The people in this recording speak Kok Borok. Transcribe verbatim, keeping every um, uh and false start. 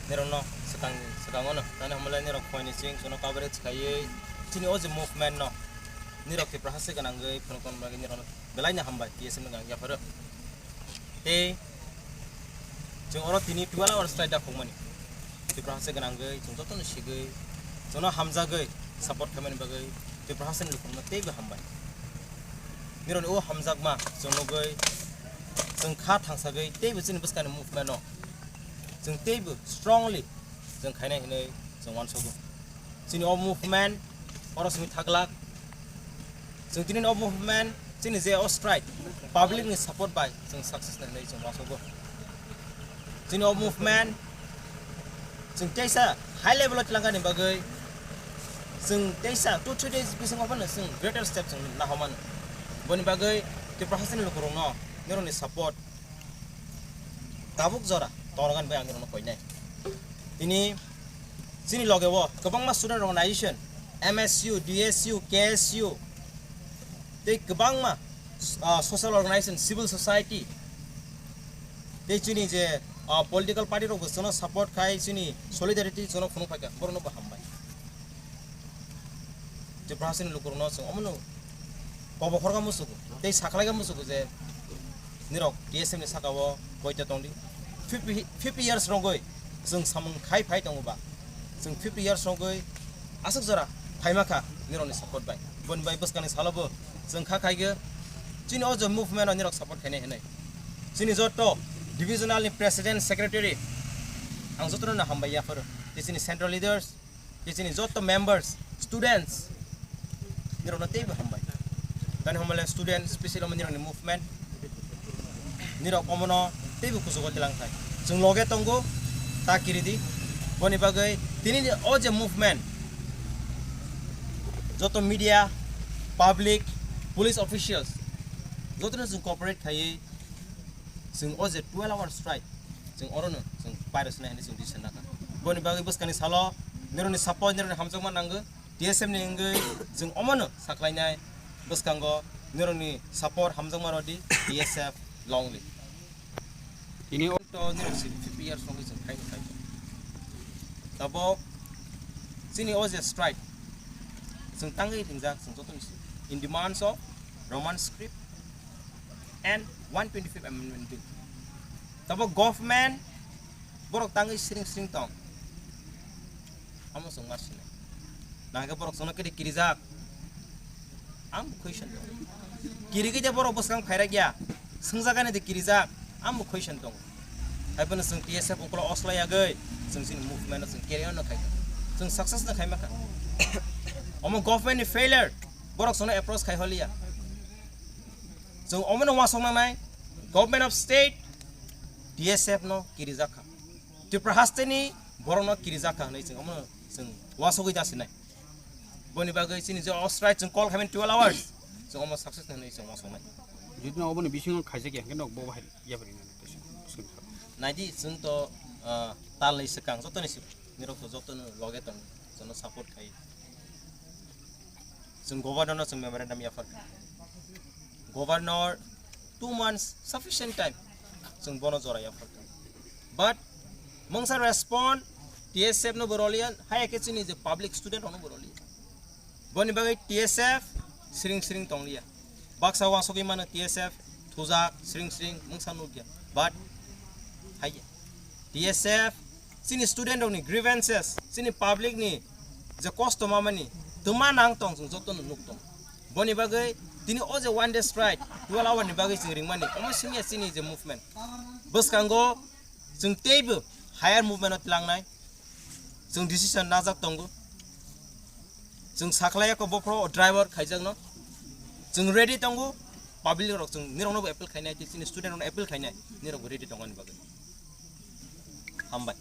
Nirokno swkang, swkango no, tani hamle nirok khoini chwng chwngno coverage khaiwi chini o je movement no nirok Tripura haste gwnangwi phunukna bagwi nirokno belaino hambai T S M ni gwnang yapharo. Tei chwng oro tini twelve hours strike da khokmani. Tripura haste gwnangwi chwng jotono sigwi chwngno hamjagwi support khaimani bagwi Tripura haste ni lukurokno teibo hambai. Nirokni o hamjakma chwng nugwi chwng kha thangsagwi teibo chini bwskangni movement no chwng teibo strongly chwng khainai hinwi chwng uansugo. Chini o movement oro simi thaglak. Chwng tini o movement chini je o strike public ni support bai chwng success nai hinwi chwng uansugo. Chini o movement chwng teisa high level o twlangkani bagwi chwng teisa two three days bisingo phano chwng greater step chwng nahomano. Boni bagwi Tripura hasteni lukurokno nirokni support tabuk jora tongnagan bai ang nirokno koinai. Tini chini loge o kwbangma student organization, M S U, D S U, K S U, tei kwbangma, ah, social organization, civil society, tei chini je, ah, political party rok bo chwngno support khai, chini solidarity chwngno phunuk phaikha, borokno bo hambai. Tripura hasteni lukurokno chwng omono kobo khorkha musugo tei sakhlaikha musugo je nirok T S F ni saka o koita tongdi. Fifty, fifty years rogwi chwng samung khai phai tongo ba, chwng fifty years rogwi aswk jora phaima kha nirokni support bai. Boni bai bwskangni salo bo chwng kha khaigwi chini o je movement o nirok support khainai hinwi. Chini joto divisional ni president, secretary, ang jotono hambai yapharo. Tei chini central leaders, tei chini joto members, students, nirokno teibo hambai. Tani hambai student, special omo nirokni movement, nirok omono teibo kuchugo tilang khai. Chwng loge tongo, ta kiridi. Boni bagwi tini o je movement, joto media, public, police officials, jotono chwng cooperate khaiwi chwng o je twelve hour strike, chwng orono chwng pairosnai hinwi chwng decision nakha. Boni bagwi bwskangni salo nirokni support, nirokni hamjakma nango. T S F ni wngwi chwng omono saklainai bwskango nirokni support hamjakma rodi T S F long live. Tini o to nirok si fifty years wngwi chwng khaini khai. Tabok chini o je strike chwng tangwi ringjak chwng joto ni si in demands of Roman script and one twenty-fifth Amendment Bill. Tabok government borok tangwi siring siring tong. Amo chwng ma sinai. Nangkhe borok chwngno kiri kirijak. Ang bo question tongo. Kirigwi de borok bwskang phairakya. Swngjagani de kirijak. Ang bo question tongo. Haiphano chwng T S F uklo oslai yagwi chwng chini movement no chwng carry on no khaikha. Chwng success no khaimakha. Omo government ni failure. Borok chwngno approach khai holiya. Chwng omono uansuk nangnai, Government of State, T S F no kirijakha. Tripura hasteni borokno kirijakha hinwi chwng omono chwng uansugwi da sinai. Boni bagwi chini je o strike chwng call khaimani twelve hours, chwng omo success hinwi chwng uansuknai. Jodi no oboni bisingo khaijak ya, hwnkhe no bo bahai yapri nai. Naidi chwng to, ah, talni swkang jotoni swkang. Nirok to jotono loge tong, jotono support khai. Chwng governor no chwng memorandum yaphar kha. Governor two months sufficient time chwng bono jora yaphar kha. But mungsa respond T S F no bo roliya, haya khe chini je public student rok no bo roliya. Boni bagwi T S F siring siring tongliya. Baksa uansugwi mano T S F thujak, siring siring mungsa nukya. But haiya. T S F chini student rokni grievances, chini public ni je kosto mamani twma nang tong chwng jotono nuk tong. Boni bagwi tini o je one day strike, twelve hour ni bagwi chwng ringmani, omo simiya chini je movement. Bwskango chwng teibo higher movement o tlangnai. Chwng decision najak tongo. Chwng sakhlai ako bophro o driver khaijakno. Chwng ready tongo. Public rok chwng nirokno bo appeal khainai, tei chini student rokno appeal khainai. Nirok bo ready tongo ani bagwi. Hambai.